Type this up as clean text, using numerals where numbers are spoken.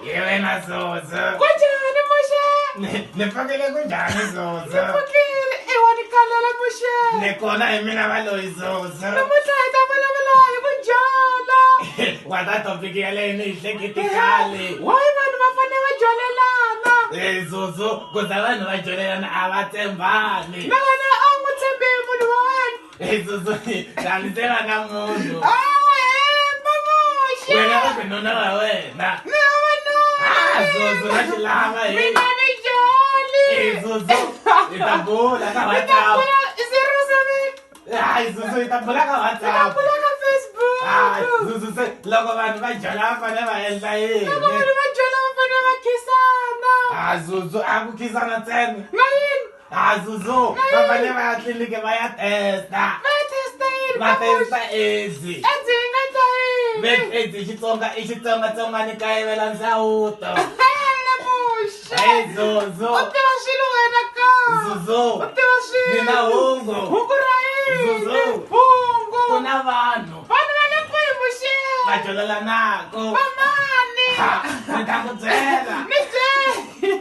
Hi wena Zuzu. Kunjhani Muxe? Ni pfukile kunjhani Zuzu? Ni pfukile. I wa ni khalela Muxe. Ni kona hi mina valoyi Zuzu. Namuntlha hi ta vulavula hi ku jola. Wa ta topic yaleyo ni yi hleketi khale. Why vanhu va fanele va jolelana? Eh Zuzu, ku za vanhu va jolelana a va tshembani. Na wena a wu n'wi tshembi munhu wa wena. Eh Zuzu, a ni se va na munhu. A wa hemba Muxe. Wena u ku nuna wa wena. Ni hava nuna. Ah Zuzu na xi lava he. Mina ni joli. Eh Zuzu, hi ta bula ka Hi ta WhatsApp. bula 07. Hayi Zuzu hi ta bula ka Hi ta WhatsApp. bula ka Facebook. Hayi Zuzu se loko vanhu va jola va fanele va endla yini? Loko vanhu va jola va fanele va khisana. Ah Zuzu a ku khisana ntsena. Na yini? Ah Zuzu va fanele va ya tliliniki va ya testa. Va ya testa yini? Va testa AIDS. AIDS yi nga endla yini? Ve AIDS hi Xitsonga i xitsongwatsongwana kayivela nsawuto. Hele Muxe. Hey Zuzu. U tiva swilo wena ka. Zuzu. U tiva swilo. Ni na hungu. Hungu ra yini? Zuzu. Hungu. Ku na vanhu. Vanhu va le kwihi Muxe? Va jolelanaka. Vamani? Ha, ni ta ku byela. Ni byele.